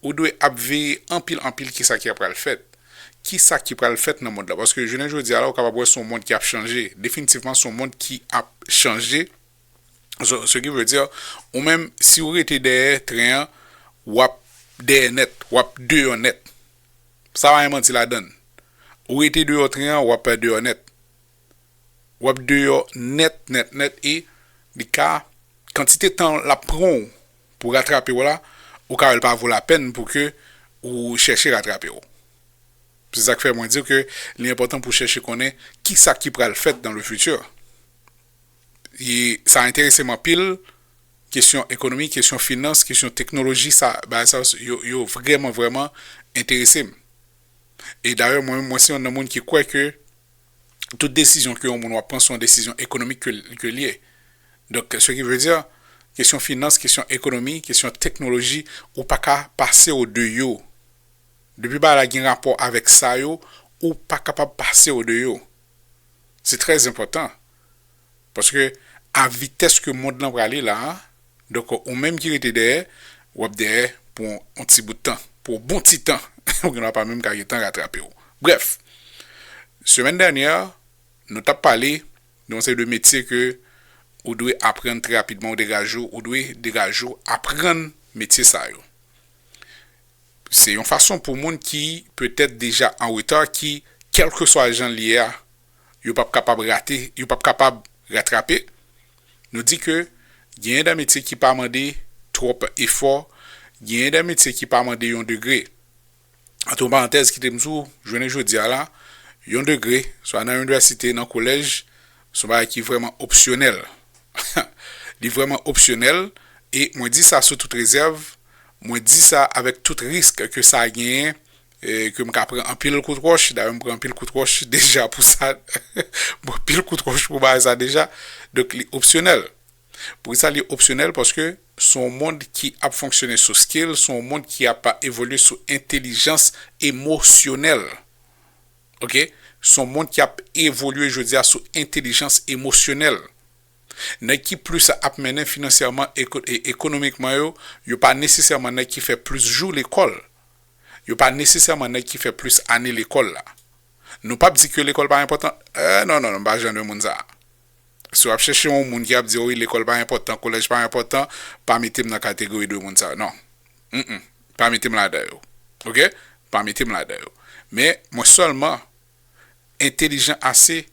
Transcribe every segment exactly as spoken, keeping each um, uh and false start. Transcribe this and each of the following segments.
ou dwe ap veye anpil, anpil kisa ki pral fèt. Kisa ki pral fèt nan mond la? Paske jounen jodi a la, ou kapab wè se yon mond ki ap chanje. Definitivman, se yon mond ki ap chanje. So, ce qui veut dire, ou menm, si ou rete dèyè tren an, w ap dèyè nèt, w ap deyò nèt. Sa pa gen manti ladan l. Ou rete deyò tren an, w ap deyò nèt. W ap deyò nèt, nèt, nèt, e li ka, kantite tan l ap pran w pou ratrape w la, ou ka wè l pa vo lapèn pou ke ou chèche ratrape w. Se sa k fè mwen di ke li enpòtan pou chèche konnen kisa ki pral fèt dans le futur. E sa enterese m anpil, kesyon ekonomi, kesyon finans, kesyon teknoloji, sa, bagay sa yo, yo vrèman, vrèman enterese m. E dayè, mwen menm, mwen se yon nan moun ki kwè ke tout desizyon ke yon moun w ap pran, se yon desizyon ekonomik ke, ke l ye. Donk, ce qui veut dire, kesyon finans, kesyon ekonomi, kesyon teknoloji, ou pa ka pase ode yo. Depi bagay la gen rapò avèk sa yo, ou pa kapab pase ode yo. Se trè enpòtan. Paske a vitès ke mond lan prale la a, donk ou menm ki rete dèyè, w ap dèyè pou yon, yon ti bout tan, pou yon bon ti tan. Ou gen dwa pa menm ka gen tan ratrape w. Brèf, semèn dènyè, nou t ap pale de yon seri de metye ke ou dwe aprann trè rapidman, ou degaje w, ou dwe degaje w, aprann metye sa yo. Se yon fason pou moun ki petèt deja an reta, ki, kèlkeswa jan l ye a, yo p ap kapab rate, yo p ap kapab ratrape. Nou di ke genyen de metye ki pa mande twòp efò, genyen de metye ki pa mande yon degre. Antre yon parantèz, kite m di w, jounen jodi a la, yon degre, swa nan inivèsite, nan kolèj, se yon bagay ki vrèman opsyonèl. Li vrèman opsyonèl, e mwen di sa sou tout rezèv, mwen di sa avèk tout risk ke sa genyen, e ke m ka pran anpil kout wòch, dayè m pran anpil kout wòch deja pou sa, m pran anpil kout wòch pou bagay sa deja, donk li opsyonèl. Poukisa li opsyonèl? Paske se yon mond ki ap fonksyone sou skill, se yon mond ki ap evolye sou entèlijans emosyonèl. Oke? Se yon mond ki ap evolye jodi a sou entèlijans emosyonèl. Nèg ki plis ap mennen finansyèman, eko-, e ekonomikman yo, yo pa nesesèman nèg ki fè plis jou lekòl. Yo pa nesesèman nèg ki fè plis ane lekòl la. Nou p ap di ke lekòl pa enpòtan. Eh, non, non, non, m pa jan de moun sa a. Si w ap chèche yon moun ki ap di, "Wi, lekòl pa enpòtan, kolèj pa enpòtan," pa mete m nan kategori de moun sa yo. Non. Mm-mm. Pa mete m ladan yo. Oke? Pa mete m ladan yo. Men, mwen sèlman entèlijan ase,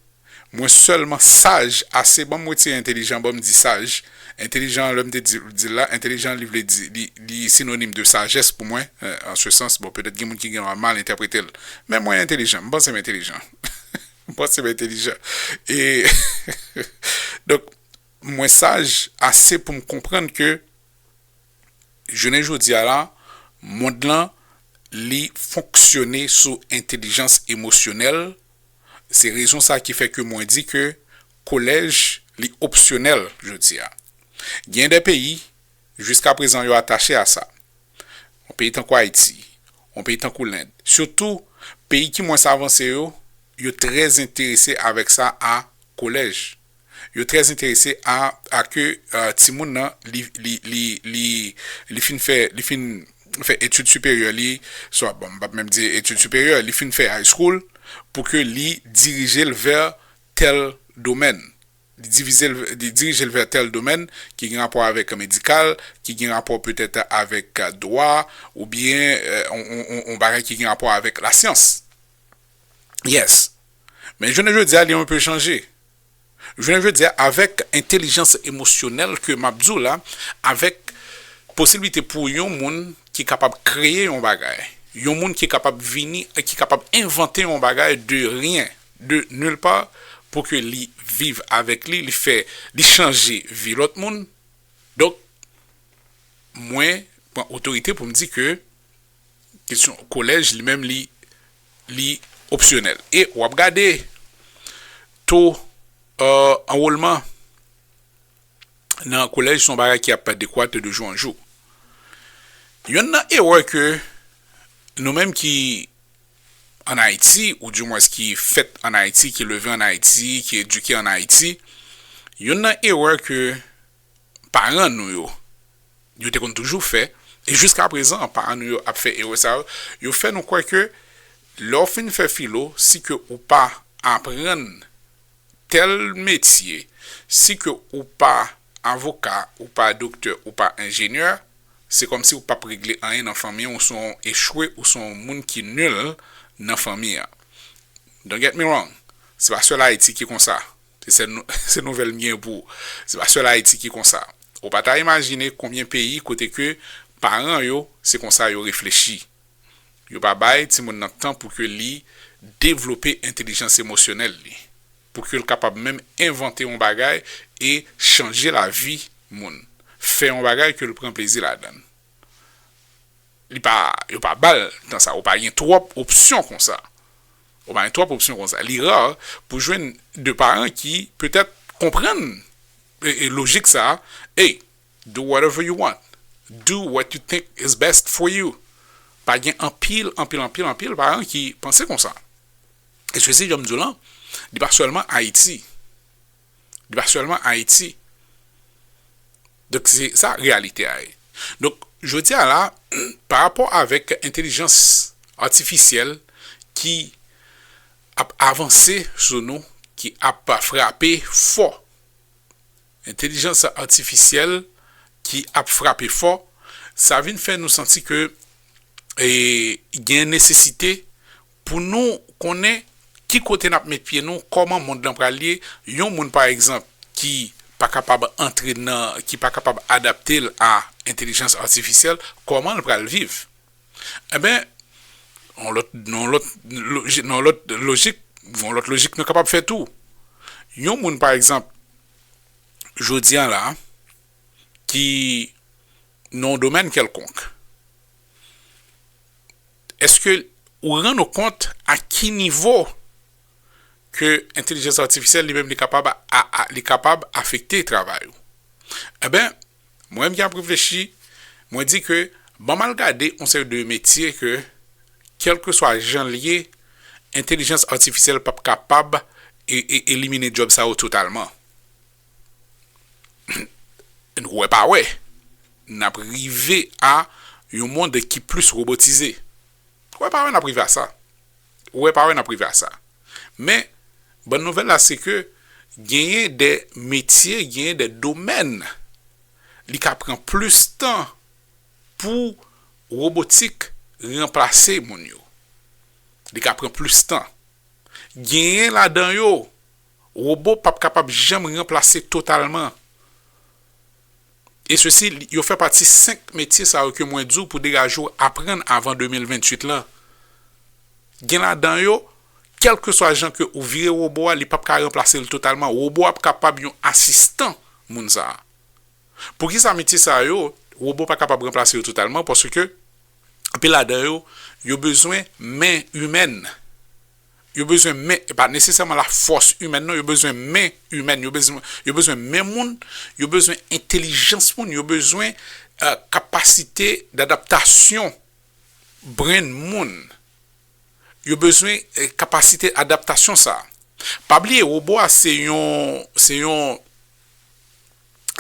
mwen sèlman saj ase, ban m retire entèlijan, ban m di saj. Entèlijan, lè m te di, di l la, entèlijan, li vle di, li, li sinonim de sajès pou mwen, euh, en ce sens. Bon, petèt gen moun ki gen mal entèprete l. Men mwen entèlijan, m panse m entèlijan. M panse m entèlijan. E, donk, mwen saj ase pou m konprann ke jounen jodi a la, mond lan, li fonksyone sou entèlijans emosyonèl. Se rezon sa ki fè ke mwen di ke kolèj, li opsyonèl jodi a. Gen de peyi, jiska prezan, yo atache a sa. Yon peyi tankou Ayiti, yon peyi tankou Lend. Sitou, peyi ki mwens avanse yo, yo trè enterese avèk sa a kolèj. Yo trè enterese a, a ke, euh, timoun nan, li, li, li, li, li fin fè, li fin fè etid siperyè li, swa, bon, m p ap menm di etid siperyè, li fin fè high school, pou ke li dirije l vè tèl domèn. Li divize l, li dirije l vè tèl domèn ki gen rapò avèk medikal, ki gen rapò petèt avèk dwa, oubyen, euh, on, on, on, on bagay ki gen rapò avèk lasyans. Yes. Men jounen jodi a, li yon pe chanje. Jounen jodi a, avèk entèlijans emosyonèl ke m ap di w la, avèk posiblite pou yon moun ki kapab kreye yon bagay, yon moun ki kapab vini, ki kapab envante yon bagay de rien, de nulle part, pou ke li viv avèk li, li fè, li chanje vi lòt moun. Donk, mwen pran otorite pou m di ke kesyon kolèj, li menm, li, li opsyonèl. E w ap gade to, euh, anwolman nan kolèj, se yon bagay ki ap dekwat de jou an jou. Yonn nan erè ke nou menm ki ann Ayiti, ou dimwens ki fèt ann Ayiti, ki leve ann Ayiti, ki edike ann Ayiti, yonn nan erè ke paran nou yo, yo te konn toujou fè, E jiska prezan, paran nou yo ap fè erè sa yo. Yo fè nou kwè ke lè w fin fè filo, si ke ou pa aprann tèl metye, si ke ou pa avoka, ou pa doktè, ou pa enjenyè, se kòmsi ou p ap regle anyen nan fanmi an, ou se yon echwe, ou se yon moun ki nil nan fanmi an. Don't get me wrong, se pa sèl Ayiti ki konsa. Se sèl nou, se nouvèl m gen pou ou. Se pa sèl Ayiti ki konsa. Ou pa ta imajine konbyen peyi kote ke paran yo, se konsa yo reflechi. Yo pa bay timoun nan tan pou ke li devlope entèlijans emosyonèl li. Pou ke l kapab menm envante yon bagay e chanje lavi moun. Fè yon bagay ke l pran plezi ladan l. Li pa, yo pa ba l tan sa. Ou pa gen twòp opsyon konsa. Ou pa gen twòp opsyon konsa. Li ra pou jwenn de paran ki petèt konprann e, e lojik sa. Hey, do whatever you want. Do what you think is best for you. Pa gen anpil, anpil, anpil, anpil paran ki panse konsa. E sesi, jan m di w lan, li pa sèlman Ayiti. Li pa sèlman Ayiti. Donk, se sa reyalite a ye. Donk, jodi a la, pa rapò avèk entèlijans atifisyèl ki ap avanse sou nou, ki ap frape fò, entèlijans atifisyèl ki ap frape fò, sa vin fè nou santi ke, e, gen nesesite pou nou konnen ki kote n ap met pye nou, kòman mond lan pral ye. Yon moun, pa egzanp, ki pa kapab antre nan, ki pa kapab adapte l a entèlijans atifisyèl, kòman l pral viv? Enben, yon lòt, yon lòt loji-, yon lòt lojik, yon lòt lojik nou kapab fè tou. Yon moun, pa egzanp, jodi a la, ki nan yon domèn kèlkonk, èske ou rann ou kont a ki nivo ke entèlijans atifisyèl li menm li kapab a, a, li kapab afekte travay ou? Enben, mwen menm ki ap reflechi, mwen di ke ban m al gade yon seri de metye ke, kèlkeswa jan l ye, entèlijans atifisyèl p ap kapab e, e, elimine djòb sa yo totalman. Wè pa wè, n ap rive a yon mond ki plis wobotize. Wè pa wè, n ap rive a sa. Wè pa wè, n ap rive a sa. Men, bòn nouvèl la, se ke genyen de metye, genyen de domèn, li ka pran plis tan pou wobotik ranplase moun yo. Li ka pran plis tan. Genyen ladan yo, wobo p ap kapab janm ranplase totalman. E sesi, yo fè pati senk metye sa yo ke mwen di w pou degaje w aprann avan de mil venntuit lan. Gen ladan yo, kèlkeswa jan ke ou vire wobo a, li p ap ka ranplase l totalman. Wobo a ap kapab yon asistan moun sa a. Poukisa metye sa yo, wobo pa kapab ranplase yo totalman? Paske anpil ladan yo, yo bezwen men imèn. Yo bezwen men, e pa nesesèman lafòs imèn non, yo bezwen men imèn, yo bezwen, yo bezwen men moun, yo bezwen entèlijans moun, yo bezwen, euh, kapasite dadaptasyon brain moun. Yo bezwen, euh, kapasite adaptasyon sa. Pa bliye, wobo a se yon, se yon,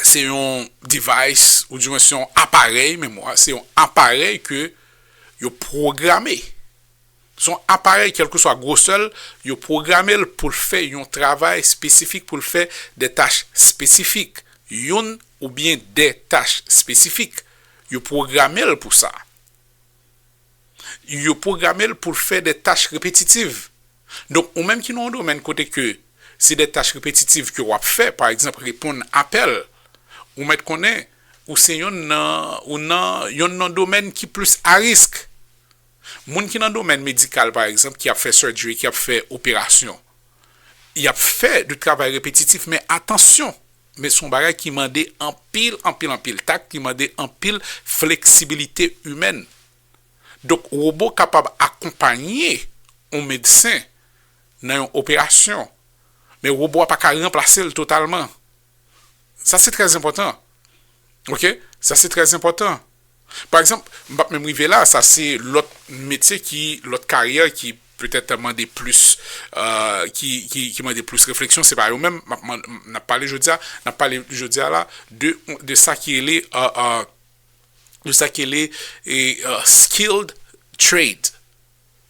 se yon device, oudimwen se yon aparèy, menm, se yon aparèy ke yo pwograme. Se yon aparèy, kèlkeswa gwosè l, yo pwograme l pou l fè yon travay espesifik, pou l fè de tach espesifik. Youn oubyen de tach espesifik. Yo pwograme l pou sa. Yo pwograme l pou l fè de tach repetitif. Donk, ou menm ki nan yon domèn kote ke se de tach repetitif ke w ap fè, pa egzanp, reponn apèl, ou mèt konnen ou se yonn nan, ou nan yonn nan domèn ki plis a risk. Moun ki nan domèn medikal, pa egzanp, ki ap fè surgery, ki ap fè operasyon, y ap fè de travay repetitif, men atansyon, men se yon bagay ki mande anpil, anpil, anpil tak, ki mande anpil fleksibilite imèn. Donk, wobo kapab akonpanye yon medsen nan yon operasyon, men wobo a pa ka ranplase l totalman. Sa se trè enpòtan. Oke? Sa se trè enpòtan. Pa egzanp, m p ap menm rive la, sa se lòt metye ki, lòt karyè ki petèt mande plis, euh, ki, ki, ki mande plis refleksyon, se pa yo menm, m ap man-, n ap pale jodi a, n ap pale jodi a la de, de sa ki rele, euh, euh, de sa ki rele e, uh, skilled trade.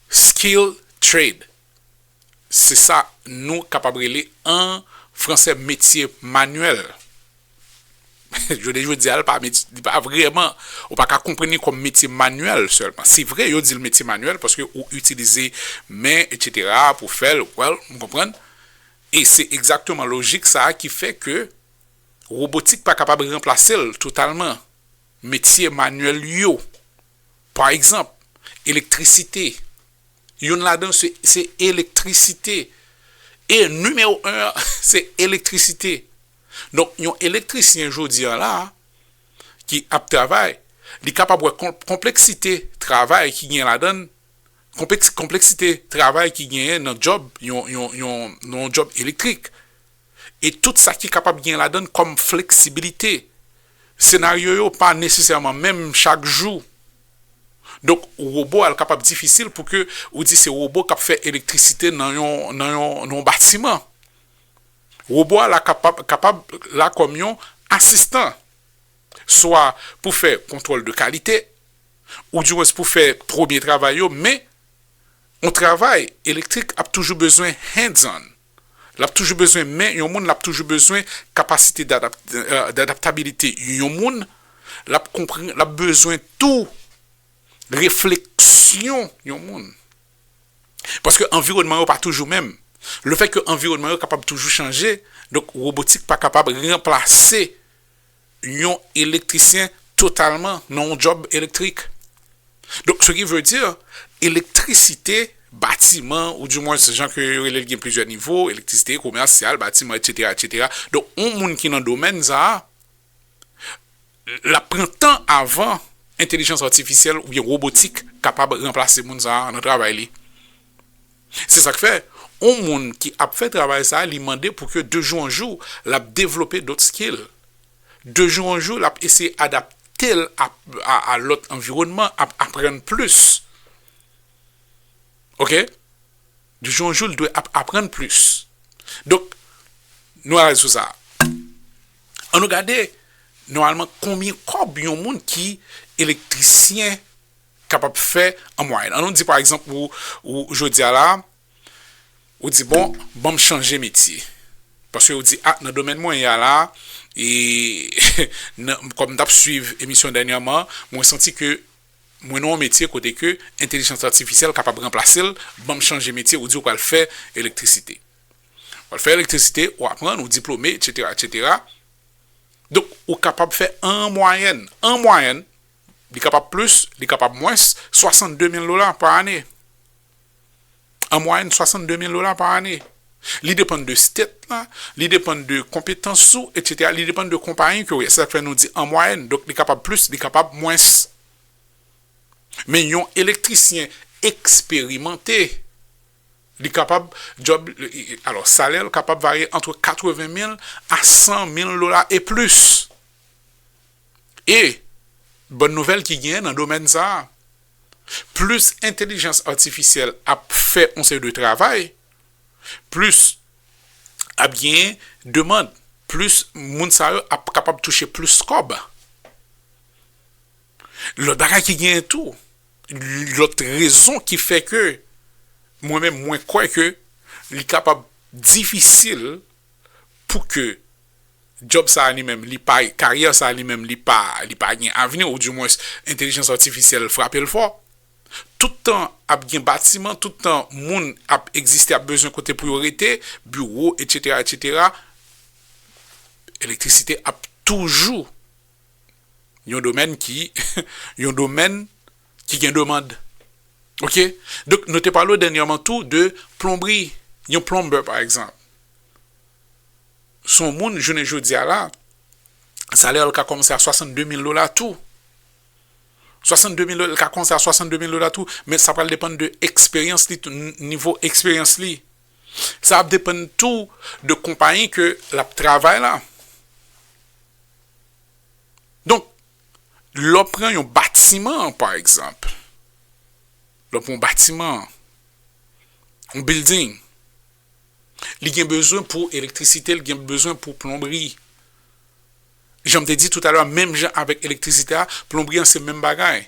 Skilled trade. Se sa nou kapab rele an fransè metye manyèl. Jodi jodi a, li pa metye, li pa vrèman, ou pa ka konprann li kòm metye manyèl sèlman. Se vre, yo di l metye manyèl paske ou itilize men, etsetera, pou fè l, well, m konprann. E se egzakteman lojik sa a ki fè ke wobotik pa kapab ranplase l totalman. Metye manyèl yo. Pa egzanp, elektrisite. Youn ladan se, se elektrisite. E nimewo en an, se elektrisite. Donk, yon elektrisyen jodi a la, ki ap travay, li kapab wè kon-, konpleksite travay ki gen ladan l, konpleks-, konpleksite travay ki genyen nan djòb, yon, yon, yon, nan yon djòb elektrik. E tout sa ki kapab gen ladan l kòm fleksibilite. Senaryo yo pa nesesèman menm chak jou. Donk, wobo a l kapab difisil pou ke ou di se wobo k ap fè elektrisite nan yon, nan yon, nan yon batiman. Wobo a la kapab, kapab la kòm yon asistan, swa pou fè kontwòl de kalite, oudimwens pou fè premye travay yo, men yon travay elektrik ap toujou bezwen hands-on. L ap toujou bezwen men yon moun, l ap toujou bezwen kapasite dadap-, euh, dadaptabilite yon moun, l ap konprann, l ap bezwen tou refleksyon yon moun. Paske anviwònman yo pa toujou menm. Lefètke anviwònman yo kapab toujou chanje, donk wobotik pa kapab ranplase yon elektrisyen totalman nan yon djòb elektrik. Donk, ce qui veut dire, elektrisite, batiman, oudimwens, jan ke yo rele l gen plizyè nivo, elektrisite, komèsyal, batiman, etsetera, etsetera. Donk, yon moun ki nan domèn sa a, l ap pran tan avan entèlijans atifisyèl oubyen wobotik kapab ranplase moun sa a nan travay li. Se sa k fè, yon moun ki ap fè travay sa a, li mande pou ke de jou an jou, l ap devlope dòt skill. De jou an jou, l ap eseye adapte l a, a, a lòt anviwònman, ap aprann plis. Oke? De jou an jou, l dwe ap aprann plis. Donk, nou ale sou sa. An nou gade, nòmalman, konbyen kòb yon moun ki elektrisyen kapab fè an mwayèn. An nou di, pa egzanp, ou, ou jodi a la, ou di, bon, ban m chanje metye. Paske ou di, a, nan domèn mwen ye a la, e nan, kòm m t ap swiv emisyon dènyèman, mwen santi ke mwen nan yon metye kote ke entèlijans atifisyèl kapab ranplase l, ban m chanje metye, ou di ou pral fè elektrisite. Ou pral fè elektrisite, ou aprann, ou diplome, etsetera, etsetera. Donk, ou kapab fè an mwayèn, an mwayèn, li kapab plis, li kapab mwens, swasannde mil dola pa ane. An mwayèn, swasannde mil dola pa ane. Li depann de state la, li depann de konpetans ou, etsetera. Li depann de konpayi ke w ye. Se sa k fè nou di an mwayèn. Donk, li kapab plis, li kapab mwens. Men yon elektrisyen eksperimante, li kapab, djòb, alò, salè l kapab varye ant katreven mil a san mil dola e plis. E, bòn nouvèl ki genyen nan domèn sa a, plis entèlijans atifisyèl ap fè yon seri de travay, plis ap genyen demann, plis moun sa yo ap kapab touche plis kòb. Lòt bagay ki genyen tou, lòt rezon ki fè ke mwen menm mwen kwè ke li kapab difisil pou ke djòb sa a li menm, li pa, karyè sa a li menm, li pa, li pa gen avni, oudimwens entèlijans atifisyèl frape l fò. Tout tan ap gen batiman, tout tan moun ap egziste, ap bezwen kote pou yo rete, biwo, etsetera, etsetera, elektrisite ap toujou yon domèn ki, yon domèn ki gen demann. Oke? Donk, nou te pale dènyèman tou de plonbri, yon plonbè, pa egzanp. Se yon moun, jounen jodi a la, salè l ka kòmanse a swasannde mil dola tou. Swasannde mil dola, l ka kòmanse a swasannde mil dola tou, men sa pral depann de eksperyans li tou, n-, nivo eksperyans li. Sa ap depann tou de konpayi ke l ap travay la. Donk, lè w pran yon batiman, pa egzanp, lè w pran yon batiman, yon building, li gen bezwen pou elektrisite, li gen bezwen pou plonbri. Jan m te di toutalè, menm jan avèk elektrisite a, plonbri an se menm bagay.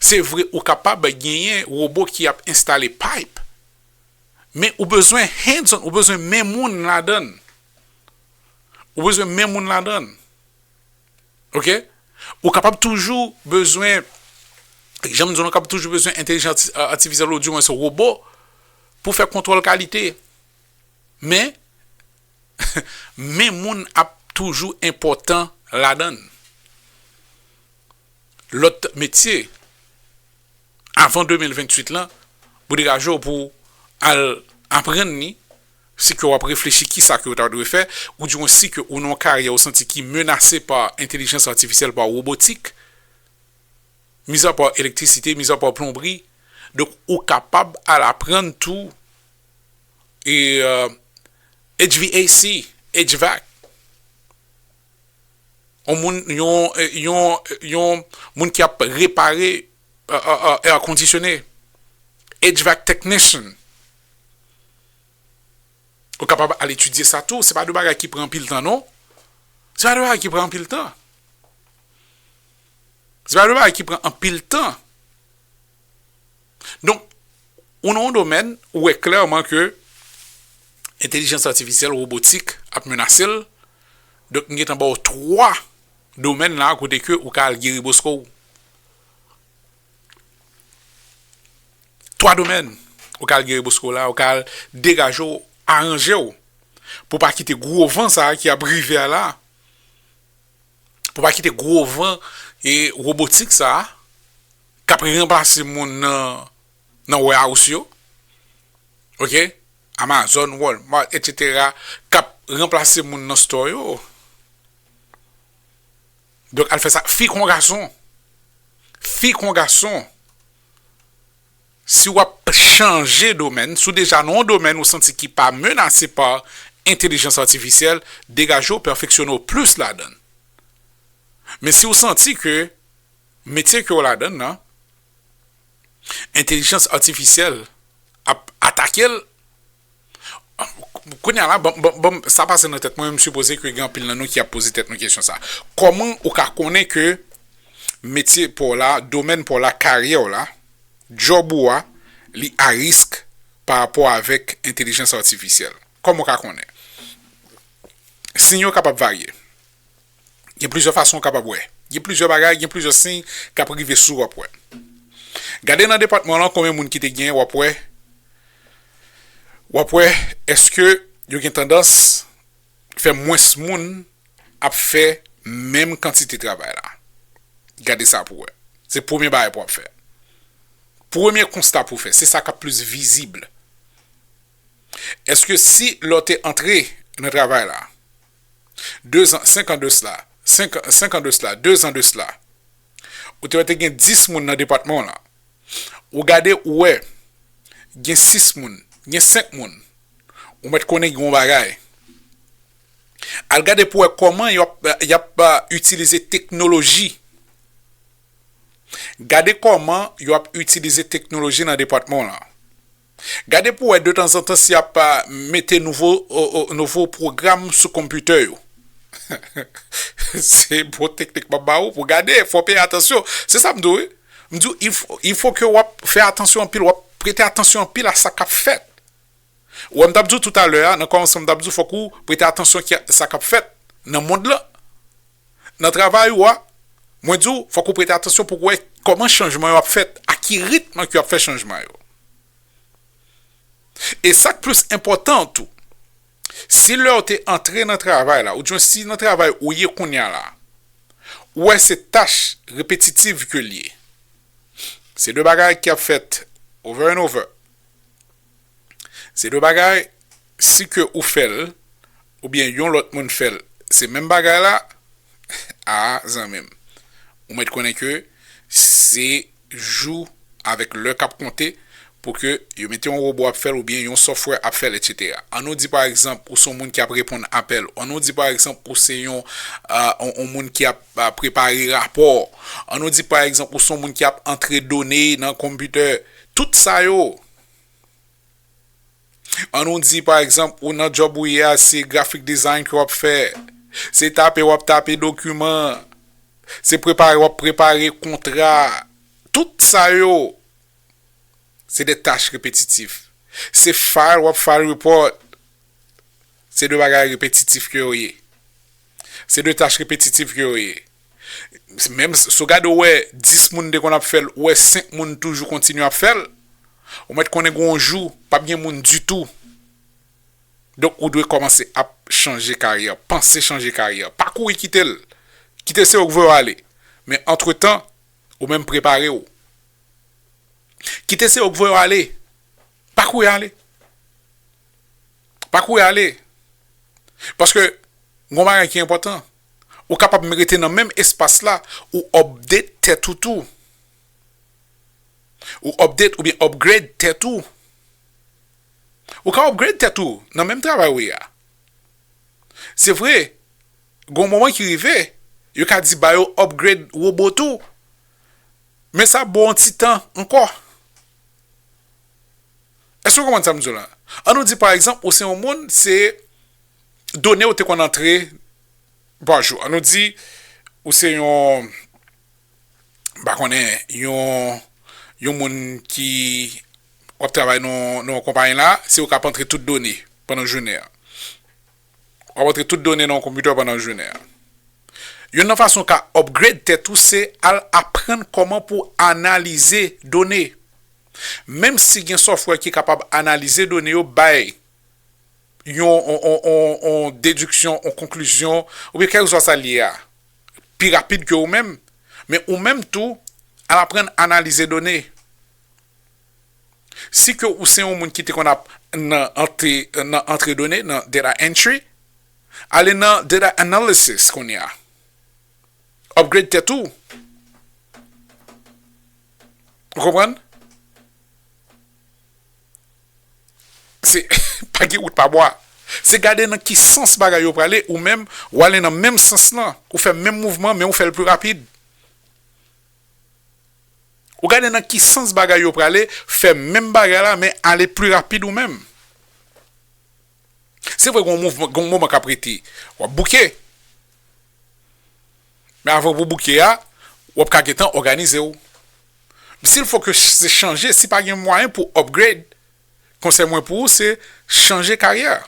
Se vre, ou kapab genyen wobo ki ap enstale payp, men ou bezwen hands-on, ou bezwen men moun ladan l. Ou bezwen men moun ladan l. Oke? Ou kapab toujou bezwen, jan m di w, ou kapab toujou bezwen entèlijans arti-, atifisyèl ou di mwen se wobo pou fè kontwòl kalite. Men, men moun ap toujou enpòtan ladan l. Lòt metye, avan de mil venntuit lan, pou degaje w pou al aprann li, si ke w ap reflechi kisa ke w ta dwe fè, ou di mwen si ke ou nan yon karyè ou santi ki menase pa entèlijans atifisyèl, pa wobotik, mizapa elektrisite, mizapa plonbri, donk ou kapab al aprann tou e, euh, H V A C, H V A C. Yon moun, yon, yon, yon moun ki ap repare, euh, euh, euh, air conditionné, H V A C technician. Ou kapab al etidye sa tou. Se pa de bagay ki pran anpil tan, non. Se pa de bagay ki pran anpil tan. Se pa de bagay ki pran anpil tan. Donk, ou nan yon domèn, ou wè klèman ke entèlijans atifisyèl, wobotik ap menase l. Donk, m gentan ba w twa domèn la kote ke ou ka al geri bosko w. Twa domèn ou ka al geri bosko w la, ou ka al degaje w, aranje w, pou pa kite gwo van sa a ki ap rive a la, pou pa kite gwo van e wobotik sa a k ap ranplase moun nan, nan warehouse yo. Oke? Amazon, Walmart, etsetera, k ap ranplase moun nan store yo. Donk, al fè sa. Fi kon gason. Fi kon gason. Si w ap chanje domèn, si w deja nan yon domèn ou santi ki pa menase pa entèlijans atifisyèl, degaje w, pèfeksyone w plis ladan l. Men si w santi ke metye ke w ladan l nan, entèlijans atifisyèl ap atake l, kounye a la, bon, bon, bon, sa pase nan tèt mwen, m sipoze ke gen anpil nan nou ki ap poze tèt nou kesyon sa. Kòman ou ka konnen ke metye pa w la, domèn pa w la, karyè w la, djòb ou a, li a risk pa rapò avèk entèlijans atifisyèl? Kòman w ka konnen? Siy yo kapab varye. Gen plizyè fason w kapab wè. Gen plizyè bagay, gen plizyè siy k ap rive sou w ap wè. Gade nan depatman w lan konbyen moun ki te gen, w ap wè. W ap wè, èske yo gen tandans fè mwens moun ap fè menm kantite travay la? Gade sa pou wè. Se premye bagay pou w ap fè. Premye konsta pou w fè, se sa k ap plis vizib. Èske si lè w te antre nan travay la, dezan, senk an de sla, senk, senk an de sla, dezan de sla, ou te wè te gen dis moun nan depatman w lan, ou gade, ou wè, gen sis moun, gen senk moun, ou mèt konnen gen yon bagay. Al gade pou wè kòman y ap, y ap, uh, itilize teknoloji. Gade kòman yo ap itilize teknoloji nan depatman w lan. Gade pou wè detanzantan si y ap, uh, mete nouvo, o, o, nouvo pwogram sou konpitè yo. Se bon teknik m ap ba ou pou gade, fò w peye atansyon. Se sa m di w, wi. M di w, il faut, il faut que w ap fè atansyon anpil, w ap prete atansyon anpil a sa k ap fèt. Ou wè, m t ap di w toutalè a, nan kòmansman, m t ap di w fòk ou prete atansyon ki, sa k ap fèt nan mond lan. Nan travay ou a, mwen di w, fòk ou prete atansyon pou w wè kòman chanjman yo ap fèt, a ki ritm ke yo ap fè chanjman yo. E sa k plis enpòtan tou, si lè w te antre nan travay la, oudyen si nan travay ou ye kounye a la, ou wè se tach repetitiv ke l ye. Se de bagay ki ap fèt over and over. Se de bagay, si ke ou fè l, oubyen yon lòt moun fè l, se menm bagay la, a, zanmi m, ou mèt konnen ke se jou avèk lè k ap konte pou ke yo mete yon wobo ap fè l oubyen yon software ap fè l, etsetera. Ann nou di, pa egzanp, ou se yon moun ki ap reponn apèl. Ann nou di, pa egzanp, ou se yon, a, yon, yon moun ki ap, a, prepare rapò. Ann nou di, pa egzanp, ou se yon moun ki ap antre done nan konpitè. Tout sa yo, ann nou di, pa egzanp, ou nan djòb ou ye a, se graphic design ke w ap fè. Se tape w ap tape dokiman. Se prepare w ap prepare kontra. Tout sa yo, se de tach repetitif. Se file w ap file report. Se de bagay repetitif ke yo ye. Se de tach repetitif ke yo ye. Menm si w gade w wè dis moun te konn ap fè l, ou wè senk moun toujou kontinye ap fè l, ou mèt konnen gen yon jou, p ap gen moun ditou. Donk, ou dwe kòmanse ap chanje karyè, panse chanje karyè. Pa kouri kite l. Kite se yo k voye w ale. Men antretan, ou menm prepare w. Kite se yo k voye w ale. Pa kouri ale. Pa kouri ale. Paske, gon bagay ki enpòtan. Ou kapab rete nan menm espas la, ou update tèt ou tou. Ou update oubyen upgrade tèt ou. Ou ka upgrade tèt ou nan menm travay ou ye a. Se vre, gon moman ki rive, yo ka di ba yo upgrade robot ou. Men sa ba w yon ti tan ankò. Èske w konprann sa m di w la? An nou di, pa egzanp, ou se yon moun, se done w te konn antre pa jou. An nou di, ou se yon, m pa konnen, yon, yon moun ki w ap travay nan, nan yon konpayi la, se ou k ap antre tout done pandan jounen an. W ap antre tout done nan yon konpitè pandan jounen an. Youn nan fason w ka upgrade tèt ou, se al aprann kòman pou w analize done. Menm si gen software ki kapab analize done yo, bay yon, on, on, on, on dediksyon, on konklizyon, oubyen kèlkeswa sa l ye a, pi rapid ke ou menm, men ou menm tou, al aprann analize done. Si ke ou se yon moun ki te konn ap nan antre, nan antre done, nan data entry, ale nan data analysis kounye a. Upgrade tèt ou. Ou konprann? Se, pa gen wout pa bwa. Se gade nan ki sans bagay yo prale, ou menm, ou ale nan menm sans lan. Ou fè menm mouvman, men ou fè l pi rapid. Ou gade nan ki sans bagay yo prale, fè menm bagay la, men ale pi rapid ou menm. Se vre, gon mouvman, gon moman k ap rete, w ap bouke. Men avan pou bouke a, w ap ka gentan òganize w. Si l fò ke se chanje, si pa gen mwayen pou upgrade, konsèy mwen pou ou, se chanje karyè.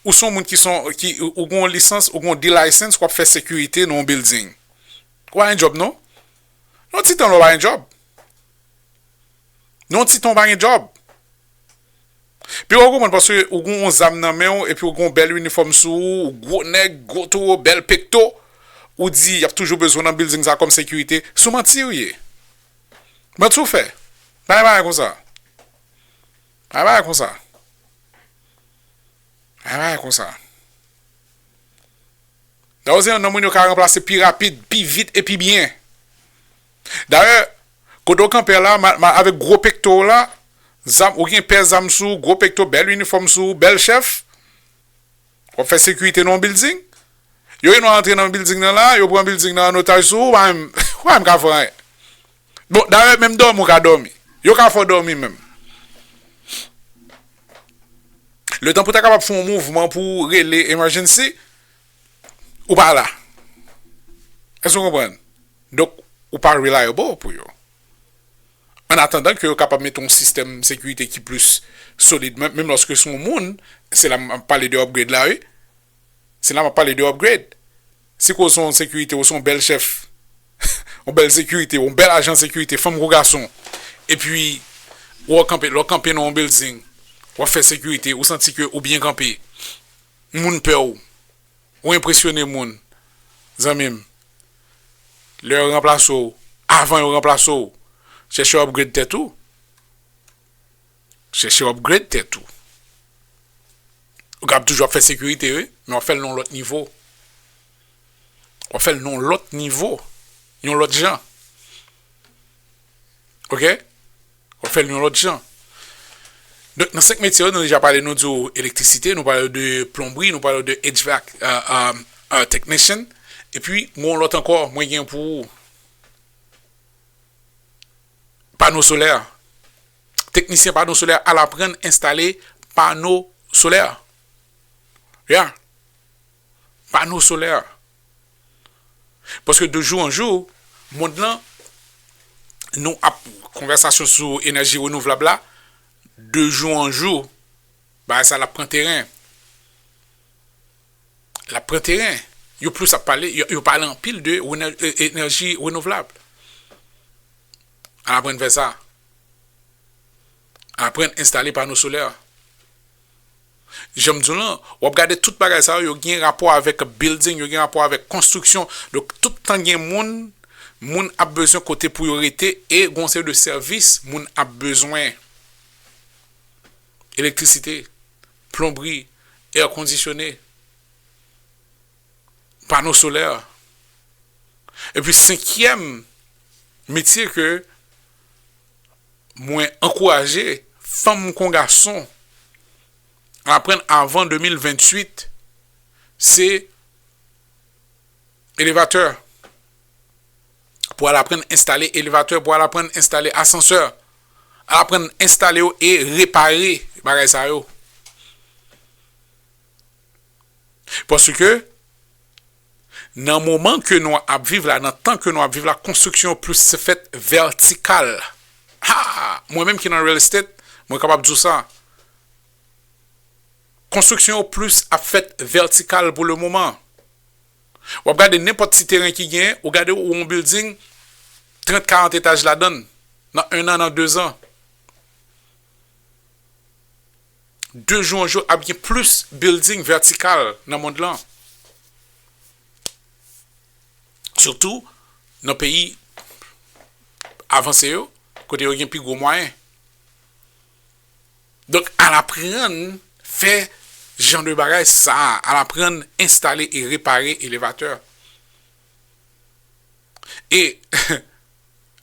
Ou se yon moun ki son, ki, ou gen yon lisans, ou gen yon D-license, w ap fè sekirite nan yon building. Ou pa gen djòb, non? Nan yon ti tan la, ou pa gen djòb. Nan yon ti tan, ou pa gen djòb. Pi w konprann paske ou gen yon zam nan men w, epi ou gen yon bèl inifòm sou ou, ou gwo nèg, gwo towo, bèl pekto, ou di y ap toujou bezwen w nan building sa kòm sekirite. Sou manti ou ye. Manti w fè. Pa gen bagay konsa. Pa gen bagay konsa. Pa gen bagay konsa. Dayè, se yon nonm moun yo ka ranplase pi rapid, pi vit e pi byen. Dayè, kote w kanpe a la, ma, ma, avèk gwo pekto w la, zam, ou gen pè zam sou ou, gwo pekto, bèl inifòm sou ou, bèl chèf, w ap fè sekirite nan yon building. Yo gen dwa antre nan building nan la, yo pran building nan an otaj sou ou, ou pa menm, ou pa menm ka fè anyen. Bon, dayè, menm dòmi, ou ka dòmi. Yo ka fè w dòmi menm. Letan pou w ta kapab fè yon mouvman pou w rele emergency, ou pa la. Èske w konprann? Donk, ou pa reliable pou yo. An atandan ke yo kapab mete yon sistèm sekirite ki plis solid, menm, menm lòske se yon moun, se la m ap pale de upgrade la, wi. Se la m ap pale de upgrade. Si ke w se yon sekirite, ou se yon bèl chèf, yon bèl sekirite, yon bèl ajan sekirite, fanm kou gason, epi w kanpe, lè w kanpe nan yon building, w ap fè sekirite, ou santi ke ou byen kanpe, moun pè w, ou enpresyone moun, zanmi m, lè yo ranplase w, avan yo ranplase w, chèche upgrade tèt ou. Chèche upgrade tèt ou. Ou kab toujou ap fè sekirite, wi, men w ap fè l nan yon lòt nivo. W ap fè l nan yon lòt nivo. Yon lòt jan. Oke? W ap fè l yon lòt jan. Donk, nan senk metye yo, nou deja pale, nou di w elektrisite, nou pale de plonbri, nou pale de H V A C, euh, euh, euh, technician. Epi, gen yon lòt ankò, mwen gen pou ou. Pano solè. Teknisyen pano solè, al aprann enstale pano solè. Ya. Pano solè. Paske de jou an jou, mond lan, nou ap konvèsasyon sou enèji renouvlab la, de jou an jou, bagay sa l ap pran teren. L ap pran teren. Yo plis ap pale, yo, yo pale anpil de enèji renouvlab. Al aprann fè sa. Aprann enstale pano solè. Jan m di w lan, w ap gade tout bagay sa yo, yo gen rapò avèk building, yo gen rapò avèk konstriksyon. Donk, tout tan gen moun, moun ap bezwen kote pou yo rete e gon seri de sèvis moun ap bezwen. Elektrisite, plonbri, air conditionné, pano solè. Epi senkyèm metye ke mwen ankouraje fanm kon gason aprann avan de mil venntuit, se elevatè. Pou al aprann enstale elevatè, pou al aprann enstale asansè. Al aprann enstale yo e repare bagay sa yo. Paske nan moman ke nou ap viv la, nan tan ke nou ap viv la, konstriksyon plis fèt vètikal. Ha! Mwen menm ki nan real estate, mwen kapab di w sa. Konstriksyon yo plis ap fèt vètikal pou le moman. W ap gade nenpòt ti teren ki genyen, ou gade ou yon building trant, karant etaj ladan l, nan en an, nan de zan. De jou an jou, ap gen plis building vètikal nan mond lan. Sitou nan peyi avanse yo, kote yo gen pi gwo mwayen. Donk, al aprann fè jan de bagay sa a, al aprann enstale e repare elevatè. E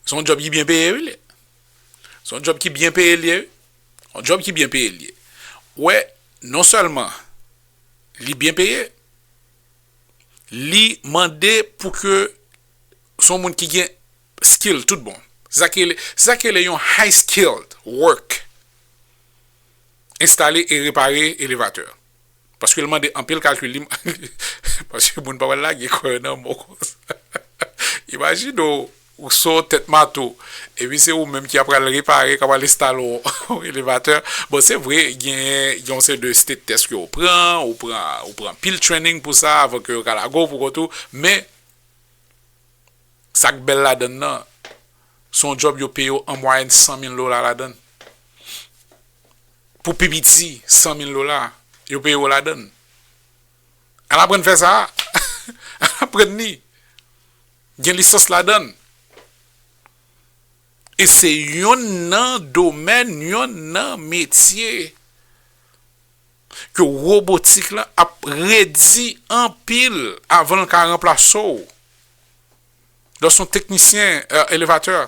se yon djòb ki byen peye, wi, li. Se yon djòb ki byen peye, li ye, wi. Yon djòb ki byen peye, li ye. Ou wè, non sèlman li byen peye, li mande pou ke se yon moun ki gen skill tout bon. Se sa ki rele, se sa ki rele yon high skilled work. Enstale e repare elevatè. Paske l mande anpil kalkil. Li, paske moun pa pral lage kò yo nan mò konsa. Imajine w, ou sou tèt mato. Epi se ou menm ki apral repare, k apral enstale yon elevatè. Bon, se vre, gen, gen yon seri de state test ke ou pran, ou pran, ou pran pil training pou sa, avan ke yo ka lage w pou kont ou. Men, sa k bèl ladan l nan, se yon djòb yo peye w an mwayèn san mil dola ladan l. Pou pi piti, san mil dola, yo peye w ladan l. Al aprann fè sa. Al aprann li. Gen lisans ladan l. E se yonn nan domèn, yonn nan metye ke wobotik lan ap redi anpil avan l ka ranplase w. Lè w se yon teknisyen, euh, elevatè,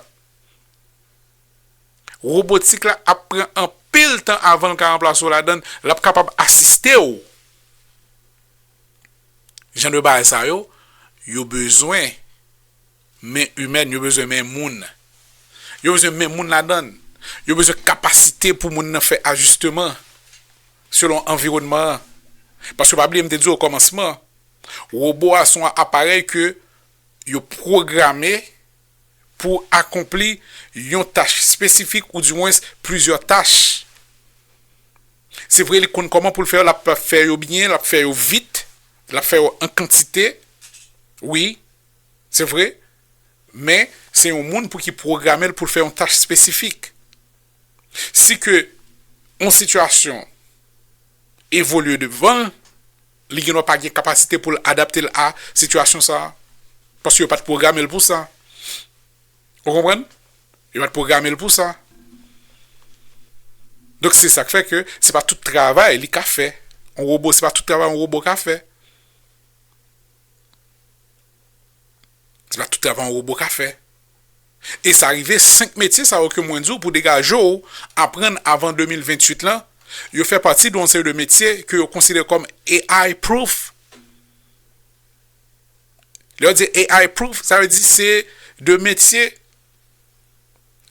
wobotik la ap pran anpil tan avan l ka ranplase w ladan l. L ap kapab asiste w. Jan de bagay sa yo, yo bezwen men imèn, yo bezwen men moun. Yo bezwen men moun ladan l. Yo bezwen kapasite pou moun nan fè ajisteman selon anviwònman an. Paske pa bliye, m te di w okòmansman, wobo a se yon aparèy ke yo pwograme pou akonpli yon tach espesifik, oudimwens plizyè tach. Se vre, li konn kòman pou l fè yo, l ap fè yo byen, l ap fè yo vit, l ap fè yo an kantite. Wi, se vre. Men, se yon moun pou ki pwograme l pou l fè yon tach espesifik. Si ke yon sitiyasyon evolye devan l, li gendwa pa gen kapasite pou l adapte l a sitiyasyon sa a. Paske yo pa t pwograme l pou sa. Ou konprann? Yo pa t pwograme l pou sa. Donk, se sa k fè ke se pa tout travay li ka fè. Yon wobo, se pa tout travay yon wobo ka fè. Se pa tout travay yon wobo ka fè. E sa rive, senk metye sa yo ke mwen di w pou degaje w, aprann avan de mil venntuit lan, yo fè pati de yon seri de metye ke yo konsidere kòm A I proof. Lè yo di A I proof, sa vle di se de metye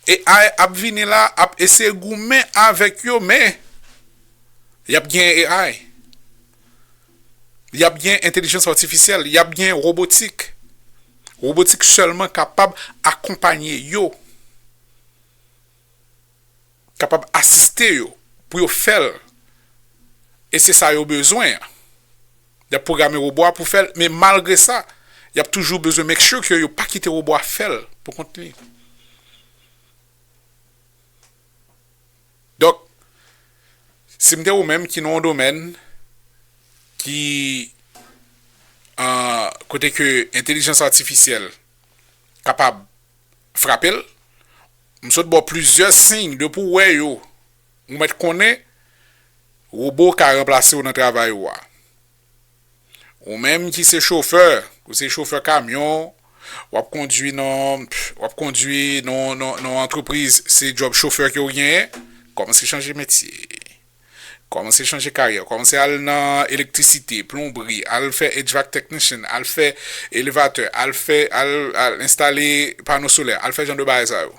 A I ap vini la, ap eseye goumen avèk yo, men y ap genyen A I. Y ap gen entèlijans atifisyèl, y ap gen wobotik. Wobotik sèlman kapab akonpanye yo, kapab asiste yo pou yo fè l. E se sa yo bezwen an. Y ap pwograme wobo a pou fè l, men malgre sa, y ap toujou bezwen make sure ke yo pa kite wobo a fè l pou kont li. Donk, si m te ou menm ki nan yon domèn ki, ah, kote ke entèlijans atifisyèl kapab frape l, m sot ba w plizyè siy depi w wè yo, ou mèt konnen wobo ka ranplase w nan travay ou a. Ou menm ki se chofè, ou se chofè kamyon, w ap kondui nan, w ap kondui nan, nan, nan antrepriz, se djòb chofè ke w genyen, kòmanse chanje metye. Kòmanse chanje karyè, kòmanse al nan elektrisite, plonbri, al fè H V A C technician, al fè elevatè, al fè, al, al enstale pano solè, al fè jan de bagay sa yo.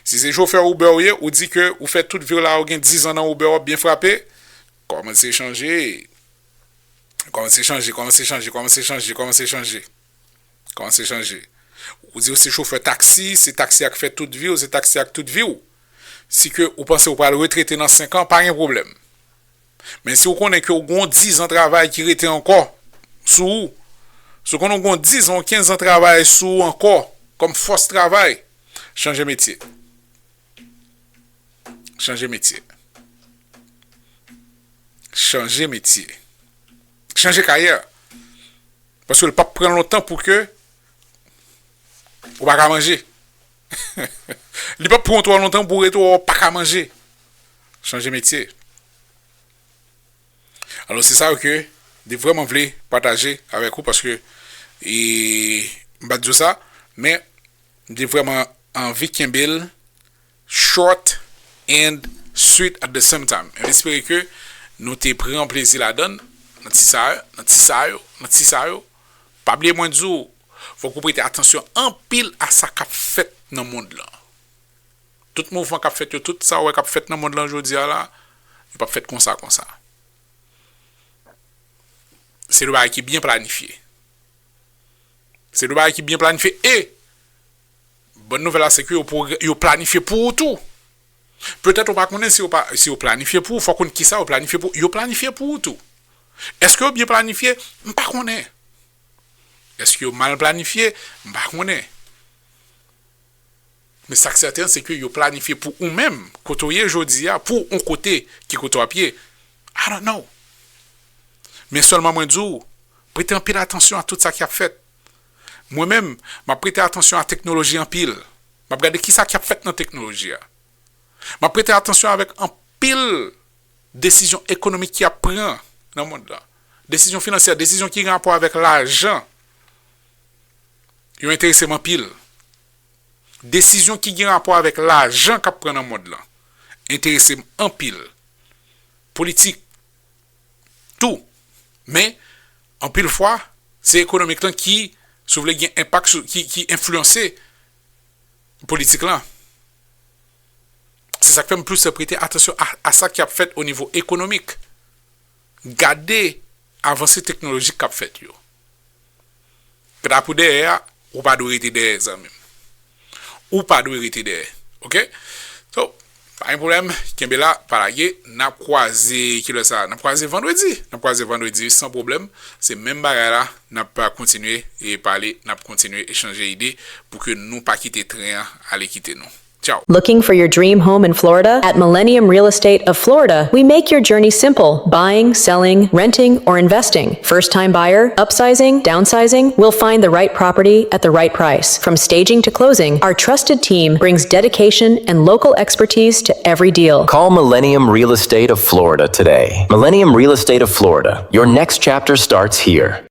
Si se chofè Uber ou ye, ou di ke ou fè tout vi w la, ou gen diz an nan Uber, w ap byen frape, kòmanse chanje. Kòmanse chanje, kòmanse chanje, kòmanse chanje, kòmanse chanje. Kòmanse chanje. Ou di ou se chofè taksi, se taksi a k fè tout vi w, se taksi a k tout vi w. Si ke ou panse ou pral retrete nan senk an, pa gen pwoblèm. Men si w konnen ke w gen yon diz an travay ki rete ankò sou ou, si w konnen w gen yon diz an, yon kenz an travay sou ou ankò kòm fòs travay, chanje metye. Chanje metye. Chanje metye. Chanje karyè. Paske l p ap pran lontan pou ke ou pa ka manje. Li p ap pran twò lontan pou w rete w pa ka manje. Chanje metye. Alò, se sa yo ke m te vrèman vle pataje avèk ou, paske, e, m pa t di w sa, men m te vrèman anvi kenbe l short and sweet at the same time. M espere ke nou te pran plezi ladan l, nan ti sa, nan ti sa yo, nan ti sa yo. Pa bliye mwen di w, fòk ou prete atansyon anpil a sa k ap fèt nan mond lan. Tout mouvman k ap fèt yo, tout sa w wè k ap fèt nan mond lan jodi a la, yo p ap fèt konsa, konsa. Se de bagay ki byen planifye. Se de bagay ki byen planifye e bòn nouvèl la, se ke yo pwogrè-, yo planifye pou ou tou. Petèt ou pa konnen si yo pa, si yo planifye pou ou, fò w konn kisa yo planifye pou, yo planifye pou ou tou. Èske yo byen planifye? M pa konnen. Èske yo mal planifye? M pa konnen. Men sa k sèten, se ke yo planifye pou ou menm, kote w ye jodi a, pou yon kote ki kote w ap ye. I don't know. Men sèlman mwen di w, prete anpil atansyon a tout sa k ap fèt. Mwen menm, m ap prete atansyon a teknoloji anpil. M ap gade kisa k ap fèt nan teknoloji a. M ap prete atansyon avèk anpil desizyon ekonomik ki ap pran nan mond lan. Desizyon finansyè, desizyon ki gen rapò avèk lajan, yo enterese m anpil. Desizyon ki gen rapò avèk lajan k ap pran nan mond lan enterese m anpil. Politik, tou. Men, anpil fwa, se ekonomik lan ki, si w vle, gen enpak sou, ki, ki enfliyanse politik lan. Se sa k fè m plis prete atansyon a, a sa k ap fèt o nivo ekonomik. Gade avanse teknolojik k ap fèt yo. Kanta pou dèyè a, ou pa dwe rete dèyè, zanmi m. Ou pa dwe rete dèyè. Oke? So, pa gen pwoblèm, kenbe la, pa lage. N ap kwaze, kilè sa? N ap kwaze vandredi. N ap kwaze vandredi, san pwoblèm. Se menm bagay la, n ap kontinye e pale, n ap kontinye echanje ide pou ke nou pa kite tren an ale kite nou. Ciao. Looking for your dream home in Florida? At Millennium Real Estate of Florida, we make your journey simple. Buying, selling, renting, or investing. First time buyer, upsizing, downsizing? We'll find the right property at the right price. From staging to closing, our trusted team brings dedication and local expertise to every deal. Call Millennium Real Estate of Florida today. Millennium Real Estate of Florida. Your next chapter starts here.